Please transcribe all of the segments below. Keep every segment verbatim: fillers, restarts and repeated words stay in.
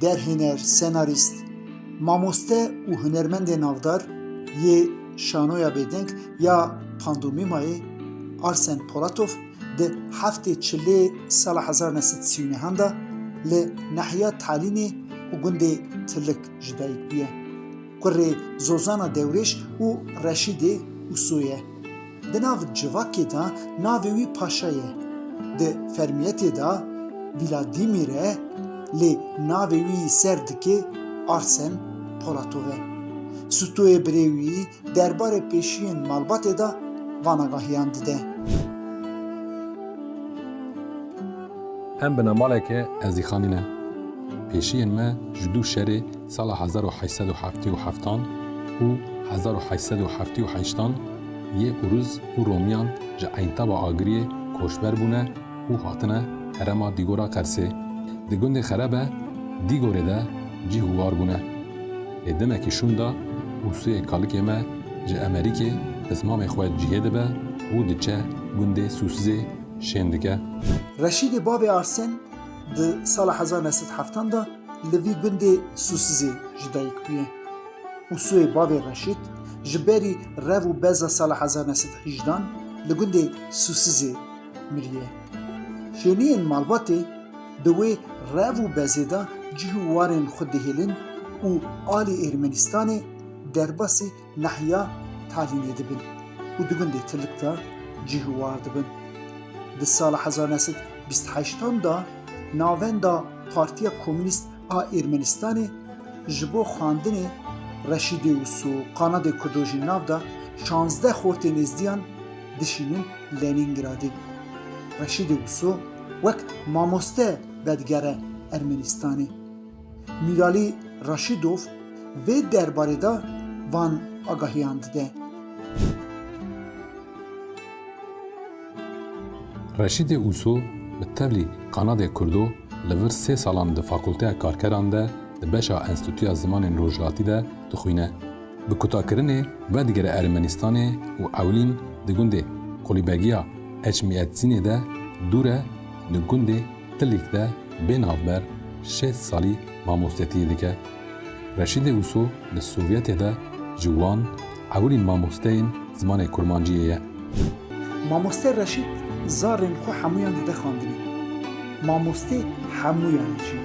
derhêner, senarîst, mamoste û hunermendê navdar yê şanoya bêdeng ya pandomîmayê Arsen Polatov di heftê çilê sala hezar neh sed sî û neh de li nehiya Talînê û gundê Tilik ji dayik bûye. Kurê Zozana Dewrêş û Reşîdê Uso ye. Di nav civakê de navê wî Paşa ye. Di fermiyetê de Vladimir e, lê navê wî ser dikê Arsen Polatov e. Sûtoyê birê wî derbarê pêşiyên malbatê de van agahiyan dide. Em binemaleke ezîxanî ne. Pêşiyên me ji du şerê sala hezar û heşt sed û heftê û heftan û hezar û heşt sed û heftê û heştan yê Uruz û Romiyan ji Eyntabê Agiriyê koçber bûne û hatine herêma Dîgora Qersê. Di gundê Xerebe Dîgorê de cih û war bûne. Lê demekî şûnda Usuyê kalikê me ji Emerîkê pismamê xwe cihê dibe û diçe gundê Sûsizê şên dike. Reşîdê bavê Arsen di sala hezar neh sed heftan de li vî gundê Sûsizê ji dayik bûye. Usuyê bavê Reşîd ji berî rev û beza sala hezar neh sed hejdan li gundê Sûsizê miriye. Şêniyên malbatê di wê rev û bezê de cih û warên xwe dihêlin û alî Ermenistanê derbasî nehiya Talînê dibin û di gundê Tilik de cih û war dibin. Di sala hezar neh sed bîst heştan de navenda Partiya Komûnîst a Ermenistanê ji bo xwendinê Reşîdê Uso, Qanadê Kurdo jî nav da, şazdeh xortê nêzdiyan dişînin Lenîngradê. Reşîdê Uso wek mamoste vedigere Ermenistanê. Mîralî Raşîdov vê derbarê de van agahiyan dide. Reşîdê Uso bi tevlî Qanadê Kurdo li vir sê salan di Fakulteya Karkeran de di beşa Enstîtuya Zimanên Rojhilatî de dixwîne. Bi kutakirinê vedigere Ermenistanê û ewilîn di gundê Qulîbegiya Eçmîetzînê de dûr e, di gundê Tilik de bê navber şêst salî mamostetiyê dike. Reşîdê Uso li Sovyetê de ji wan ewilîn mamosteyên zimanê kurmanciyê ye. Mamoste Reşîd zarên xwe hemûyan dide xandinê. Mamostê hemûyan e jî.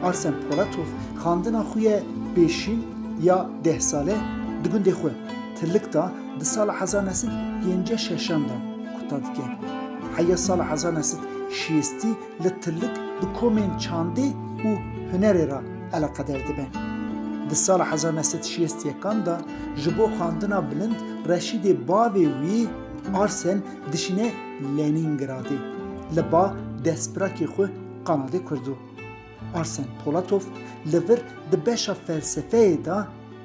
Arsen Polatov xandina xwe ye pêşîn ya deh sale di gundê xwe Tilik de di sala hezar neh sed pêncî şeşan de kuta dike. Heya sala hezar neh sed şêstî li Tilik bi komên çandê û hunerê re eleqedar dibe. Di sala hezar neh sed şêst yekan de ji bo xwendina bilind Reşîdê bavê wî Arsen dişîne Lenîngradê, li ba destpirakê xwe Qanadê Kurdo. Arsen Polatov li vir di beşa felsefeyê de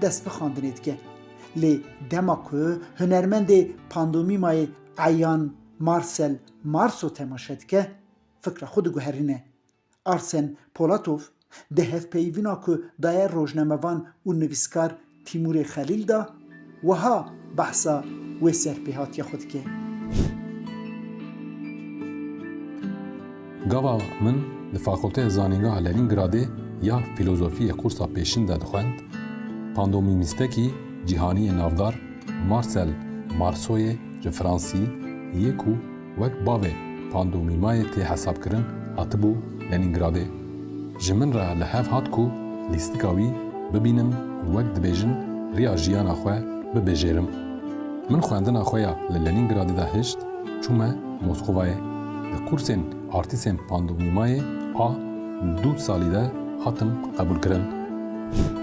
dest bi xwendinê dike. Lê dema ku hunermendê pandomîmayê Eyan Marcel Marceau temaşe dike, fikra xwe diguherîne. Arsen Polatov di hevpeyvîna ku daye rojnamevan û nivîskar Tîmûrê Xelîl de wiha behsa wê serpêhatiya xwe dike. Gava min di Fakulteya Zanîngeha Lenîngradê ya Fîlozofiyê qursa pêşîn de dixwend, pandomîmîstekî cîhanî yê navdar Marcel Marceau'yê ji Fransî yê ku wek bavê pandomîmayê tê hesabkirin hatibû Lenîngradê. Ji min re li hev hat ku lîstika wî bibînim û wek dibêjin riya jiyana xwe bibijêrim. Min xwendina xwe ya li Lenîngradê de hişt, çûme Moskovayê. Di kursên artîsên pandomîmayê a du salî de hatim qebûlkirin.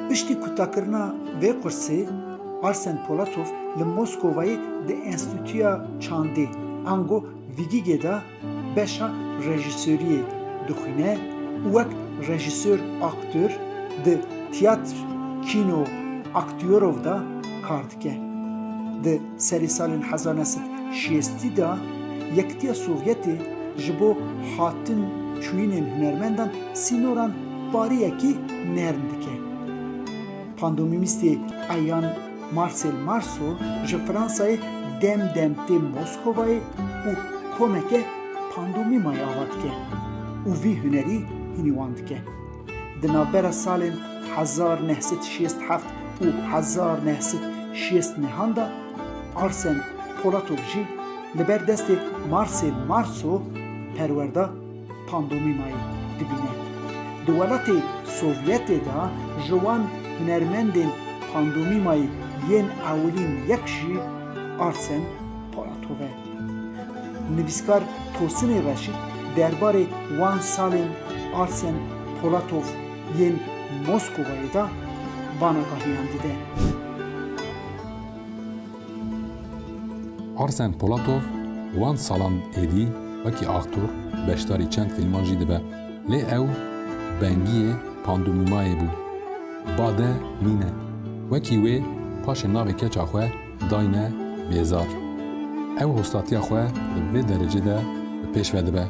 Piştî kutakirina vê qursê, Arsen Polatov li Moskovayê di Enstîtuya Çandê, ango Vigîgê de beşa rejîsoriyê dixwîne û wek rejîsor, aktor di Tiyatr Kino Aktyorov de kar dike. Di serê salên hezar neh sed şêstî de Yekitiya Sovyetê ji bo hatin çûyînên hunermendan sînoran pariyekî nerm dike. Pandomîmîstê Eyan Marcel Marceau ji Fransayê dem dem tê Moskovayê û komeke pandomîmayê ava dike û vî hunerî hînî wan dike. Di navbera salên hezar neh sed şêst heft û hezar neh sed şêst nehan de Arsen Polatov jî li ber destê Marcel Marceau perwerda pandomîmayê dibîne. Di welatê Sovyetê de ji wan hunermendên pandomîmayê yên ewilîn yek jî Arsen Polatov e. Nivîskar Tosinê Reşîd derbarê wan salên Arsen Polatov yên Moskovayê de vanagahiyan dide. Arsen Polatov wan salan êdî wekî aktor beşdarî çend fîlman jî dibe. Lê ew bengiyê pandomîmayê bû. Bade nîne. Wekî wê paşê navê keça xwe dayne Bêzar. Ew hostatiya xwe li vê derecê de bi pêş ve dibe.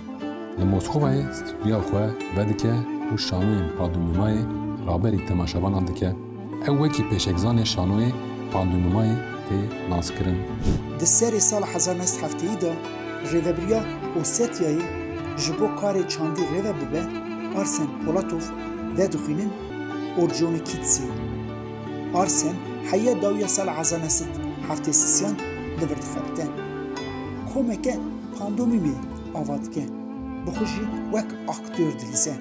Li Moskovayê stûdyoya xwe vedike û şanoyên pandomîmayê raberî temaşevanan dike. Ew wekî pêşekzanê şanoyê pandomîmayê tê naskirin. Di serê sala hezar neh sed heftêyî de rêvebiriya Osetyayê ji bo karê çandî rêve bibe, Arsen Polatov vedixwînin Orconikidze. Arsen heya dawiya sala hezar neh sed heftê sisiyan li vir dixebite. Komeke pandomîmê ava dike. Bi xwe jî wek aktor dilîze.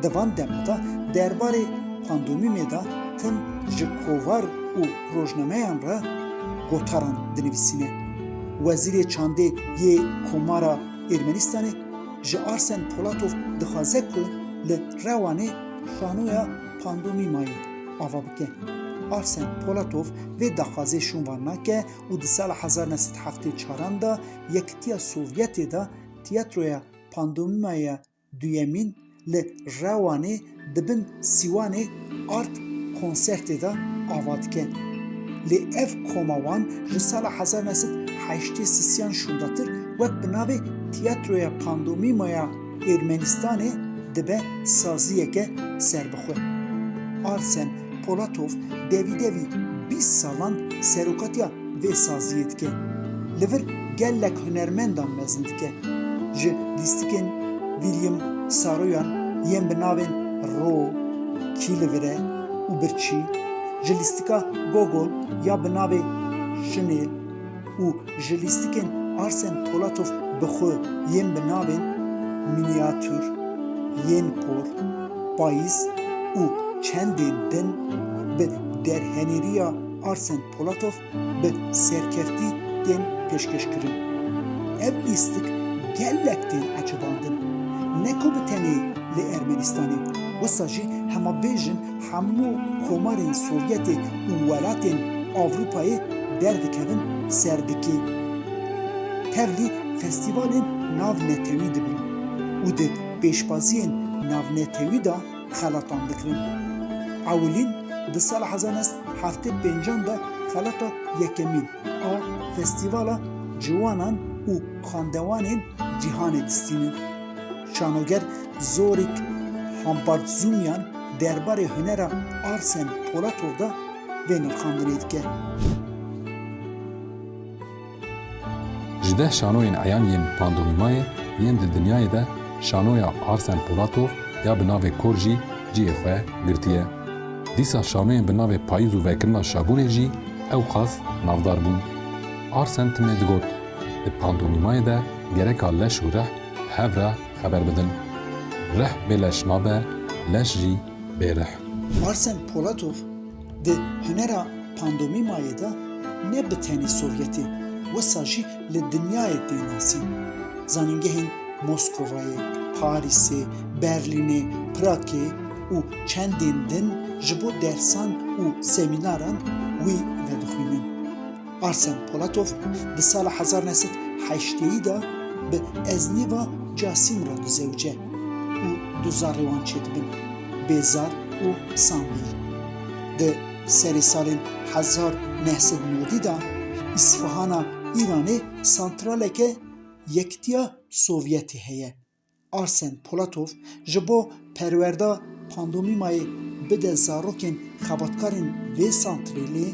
Di van dema de derbarê pandomîmê de tim ji kovar û rojnameyan re gotaran dinivîsîne. Wezîrê çandê yê Komara Ermenistanê ji Arsen Polatov dixwaze ku li Rewanê şanoya pandomîmayê ava bike. Arsen Polatov vê daxwazê şûnvan nake û di sala hezar neh sed heftê çaran de Yekitiya Sovyetê de tiyatroya pandomîmaya duyemîn li Rewanê di bin sîwanê Art Konsertê de ava dike. Lê ev koma wan ji sala hezar neh sed heştê sisiyan şûndatir wek bi navê Tiyatroya Pandomîmaya Ermenistanê dibe saziyeke serbixwe. Arsen Polatov devî devî bîst salan serokatiya vê saziyê dike. Li vir gelek hunermendan mezin dike. Ji lîstikên William Saroyan yên bi navên Ro, Kî li vir e û Birçî, ji lîstika Gogol ya bi navê Şinêl û ji lîstikên Arsen Polatov bi xwe yên bi navên Mînîatûr, Yên Por, Payîz û çendên din bi derhêneriya Arsen Polatov bi serkeftî tên pêşkêşkirin. Ev lîstik gelek tên ecibandin. Ne ku bi tenê li Ermenistanê, wisa jî hema bêjin hemû komarên Sovyetê û welatên Ewropayê derdikevin serdikê. Tevlî festîvalên navnetewî dibin û di pêşbaziyên navnetewî de xelatan dikirin. Ewilîn di sala hezar neh sed heftê pêncan de xelata yekemîn a Festîvala Ciwanan û Xandewanên Cîhanê distînin. Şanoger Zorik Hambardzumyan derbarê hunera Arsen Polatov de vê nirxandinê dike. Ji deh şanoyên eyan yên pandomîmayê yên di dinyayê de şanoya Arsen Polatov ya bi navê Kor jî cihê xwe girtiye. Dîsa şanoyên bi navê Payîz û Vekirina Şabûnê jî ewqas navdar bûn. Arsen timê digot, di pandomîmayê de gereka leş û rih hev re xeber bidin. Rih bê leş nabe, leş jî bê rih. Arsen Polatov di hunera pandomîmayê de ne bi tenê Sovyetê, wisa jî li dinyayê tê nasîn. Zanîngehên Moskovayê, Parîsê, Berlînê, Pragê û çendên din ji bo dersan û semînaran wî vedixwînin. Arsen Polatov di sala hezar neh sed heştêyî de bi Eznîva Casim re dizewce û du zarê wan çêdibin, Bêzar û Sambîl. Di serê salên hezar neh sed nodî de Îsfahana Îranê santraleke Yekitiya Sovyetê heye. Arsen Polatov ji bo perwerda pandomîmayê bide zarokên xebatkarên vê santrêlê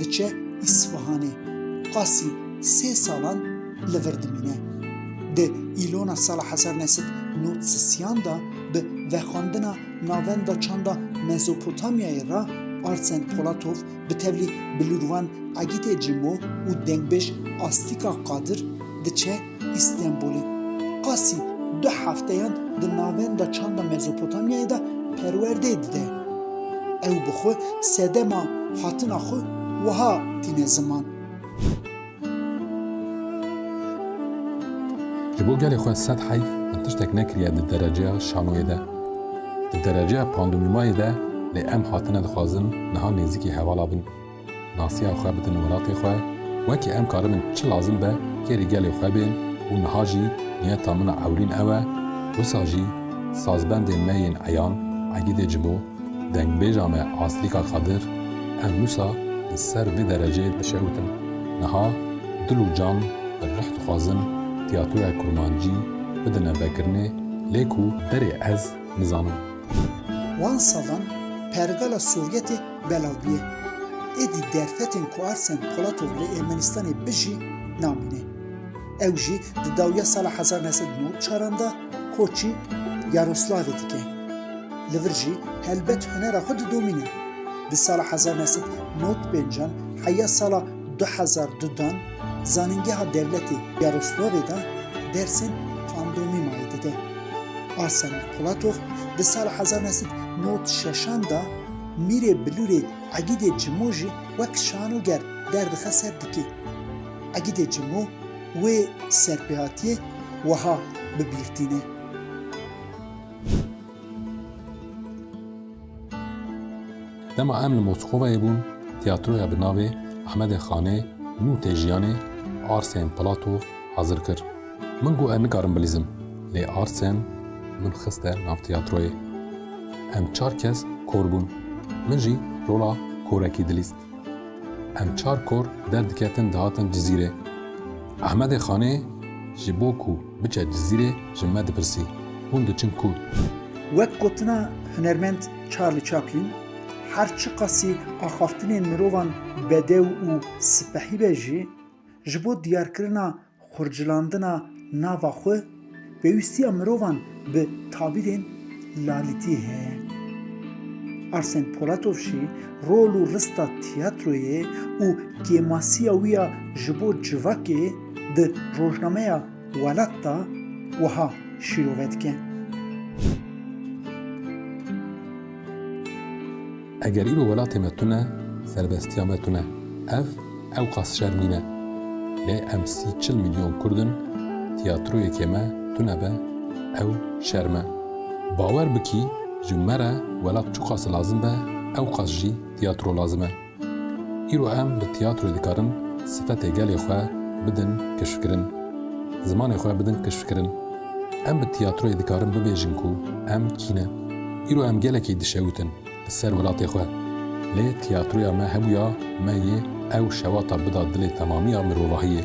diçe Îsfihanê. Qasî sê salan li vir dimîne. Di Îlona sala hezar neh sed nod sisiyan de bi vexwendina navenda çanda Mezopotamyayê re Arsen Polatov bi tevlî bilûrvan Egîdê Cimo û dengbêj Aslîka Qadir diçe Îstenbulê. Qasî du hefteyan di navenda çanda Mezopotamyayê de perwerdeyê dide. Ew bi xwe sedema hatina xwe wiha tîne ziman. Ji bo gelê xwe sed heyf min tiştek nekiriye di dereceya şanoyê de. Di dereceya pandomîmayê de lê em hatine dixwazin niha nêzîkî hevala bin. Nasiya xwe bidin welatê xwe, wekî em karibin çi lazim be kêrî gelê xwe bên û niha jî niyeta min a ewilîn ew e, wisa jî sazbendên me yên eyan Egîdê Cimo, dengbêja me Aslîka Qadir, em wisa li ser vê dereceyê dişewitin. Niha dil û can bi rih dixwazin tiyatroya kurmancî bidine vekirinê, lê ku berê ez nizanim. Wan salan pergala Sovyetê belav bûye. Êdî derfetên ku Arsen Polatov li Ermenistanê bijî namîne. Ew jî di dawiya sala hezar neh sed nod çaran de koçî Yaroslavê dike. Li vir jî helbet hunera xwe didomîne. Di sala hezar neh sed nod pêncan heya sala du hezar dudan zanîngeha dewletê Yaroslavê de dersên pandomîmayê dide. Arsen Polatov di sala hezar neh sed nod şeşan de mîrê bilûrê Egîdê Cimo jî wek şanoger derdixe ser dikê. Egîdê Cimo wê serpêhatiyê wiha bi bîr tîne. Dema em li Moskovayê bûn, tiyatroya bi navê Ehmedê Xanê nû tê jiyanê Arsen Plato hazir kir. Min got ez nikarim bilîzim, lê Arsen min xiste nav tiyatroyê. Em çar kes kor bûn. Min jî rola korekî dilîst. Em çar kor derdiketin dihatin Cizîrê. Ehmedê Xanê ji bo ku biçe Cizîrê ji me dipirsî, hûn diçin ku? Wek gotina hunermend Charlie Chaplin, her çiqasî axaftinên mirovan bedew û sipehî be jî, ji bo diyarkirina xurcilandina nava xwe, pêwîstiya mirovan bi tabîrên lalîtî heye. Arsen Polatov jî rol û rista tiyatroyê û kêmasiya wî ya ji bo civakê di rojnameya Welat de wiha şîrove dike. Eger îro welatê me tune, serbestiya me tune. Ev ewqas şerm nîne. Lê em sî çil milyon Kurd in, tiyatroyekê me tune be, ew şerm e. Bawer bikî, ji me re welat çiqas lazim be, ewqas jî tiyatro lazim e. Îro em bi tiyatroyê dikarin sifetê gelê xwe bidin keşfkirin, zimanê xwe bidin keşfkirin. Em bi tiyatroyê dikarin bibêjin ku em kî ne. Îro em gelekî dişewitin li ser welatê xwe. Lê tiyatroya me hebûya me yê ew şewata bida dilê temamiya mirovahiyê.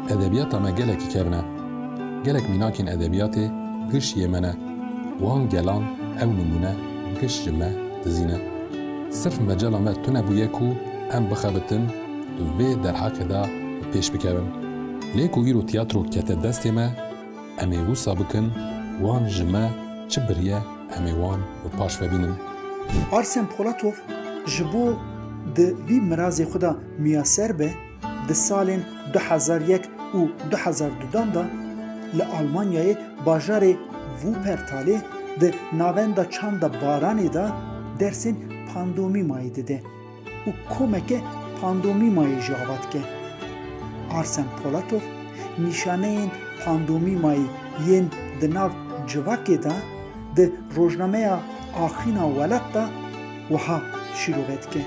Edebiyata me gelekî kevn e. Gelek mînakên edebiyatê giş yê me ne. Wan gelan ew nimûne giş ji me dizîne. Sirf mecala me tune bûye ku em bixebitin di vê derheqê de bi pêş bikevin. Lê ku îro tiyatro kete destê me, em ê wisa bikin, wan ji me çi biriye, em ê wan bi paş ve bînin. Arsen Polatov ji bo di vî mirazê xwe de miyaser be, di salên du hezar yek û du hezar dudan de li Almanyayê bajarê Wuppertalê di navenda çanda Baranê de dersên pandomîmayê dide û komeke pandomîmayê jî ava dike. Arsen Polatov nîşaneyên pandomîmayê yên di nav civakê de di rojnameya Axîna Welat de wiha şîrove dike.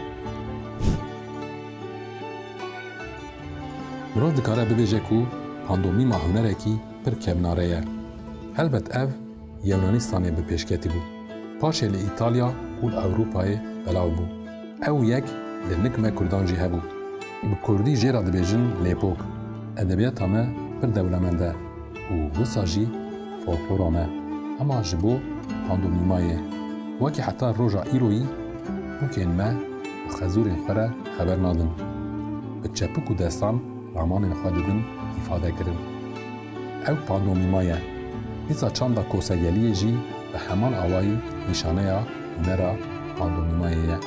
Mirov dikare bibêje ku pandomîma hunerekî pir kevnare ye. Helbet ev Yewnanistanê bi pêşketî bû. Paşê li Îtalya û li Ewropayê belav bû. Ew yek li nik me Kurdan jî hebû. Bi kurdî jê re dibêjin lêpok. Edebiyata me pir dewlemend e û wisa jî folklora me. Hema ji bo pandomîmayê. Wekî heta roja îroyî bûkên me bi xezûrên xwe re xeber nadin. Bi çepik û destan ramanên xwe didin îfade kirin. Ew pandomîma ye. Dîsa çanda Kosegeliyê jî Bi heman awayî nîşaneya hunera pandomîmayê ye.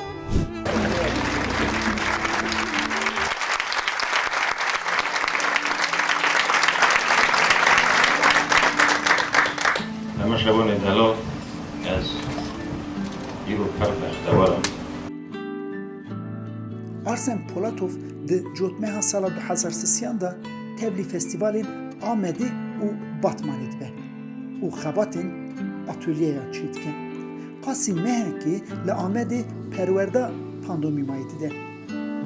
Temaşevanê delal, ez îro pir bextewar im. Arsen Polatov di cotmeha sala du hezar sisiyan de tevlî festîvalên Amedê û Batmanê dibe û xebatên atolyeya çêdike. Qasî mehekê li Amedê perwerda pandomîmayê dide.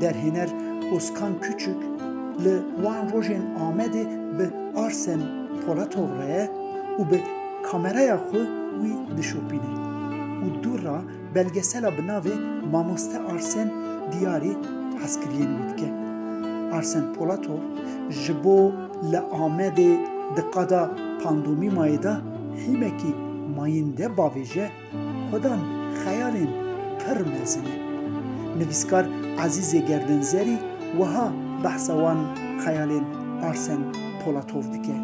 Derhêner Ozkan Küçük li wan rojên Amedê bi Arsen Polatov re ye û bi kameraya xwe wî dişopîne û dû ra belgesela bi navê Mamoste Arsen diyarî hezkiriyên wî dike. Arsen Polatov ji bo li Amedê di qada pandomîmayê de hîmekî mayînde bavêje, xwedan xeyalên pir mezin e. Nivîskar Ezîzê Gerdenzerî wiha behsa wan xeyalên Arsen Polatov dike.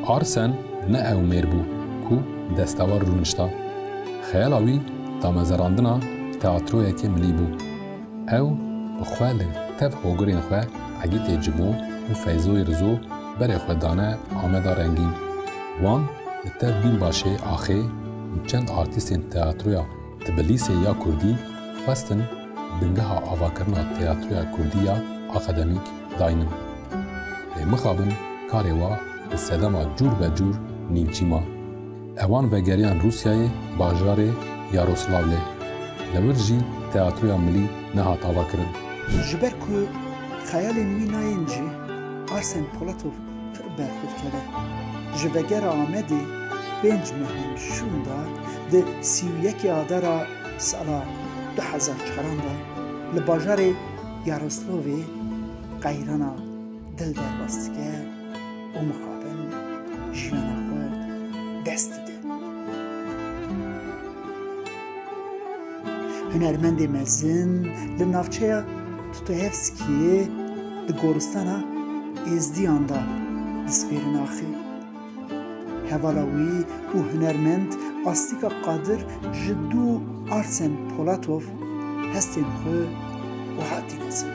Arsen ne ew mêr bû ku destewar rûnişta. Xeyala wî damezerandina teatroyekê milî bû. Ew bi xwe li tev hogirên xwe Egîtê Cimo û Feyzoyê Rizo berê xwe dane Ameda rengîn. Wan li tev Bînbaşê Axê û çend artîstên teatroya Tbilîsê ya kurdî xwestin bingeha avakirina teatroya kurdî ya akademîk daynin. Lê mixabin karê wa bi sedema cûr be cûr nîvcî ma. Ewan vegeriyan Rûsyayê bajarê Yaroslavlê. Li wir jî teatroya milî nehat avakirin. Ji ber ku xeyalên wî nayên cih, Arsen Polatov pir berxwe dikeve. Ji vegera Amedê pênc mehên şûnda di sî û yekê Adara sala du hezar çaran de li bajarê Yaroslavê qeyrana dil derbas dike û mixabin jiyana xwe dest dide. Hunermendê mezin li navçeya Tutoyevskiyê di goristana Êzdiyan de dispêrin axê. Hevala wî û hunermend Aslîka Qadir ji dû Arsen Polatov hestên xwe wiha tîne ziman.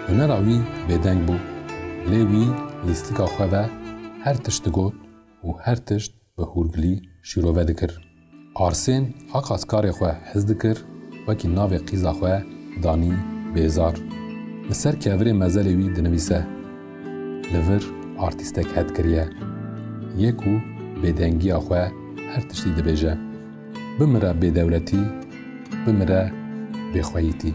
Hunera wî bêdeng bû, lê wî lîstika xwe ve her tişt digot û her tişt bi hûrgilî şîrove dikir. Arsên aqas karê xwe hez dikir, wekî navê qîza xwe danî Bêzar. Li ser kevirê mezelê wî dinivîse, li vir artîstek het kiriye. Yê ku bêdengiya xwe her tiştî dibêje. Bimire bêdewletî, bimire bêxweyîtî.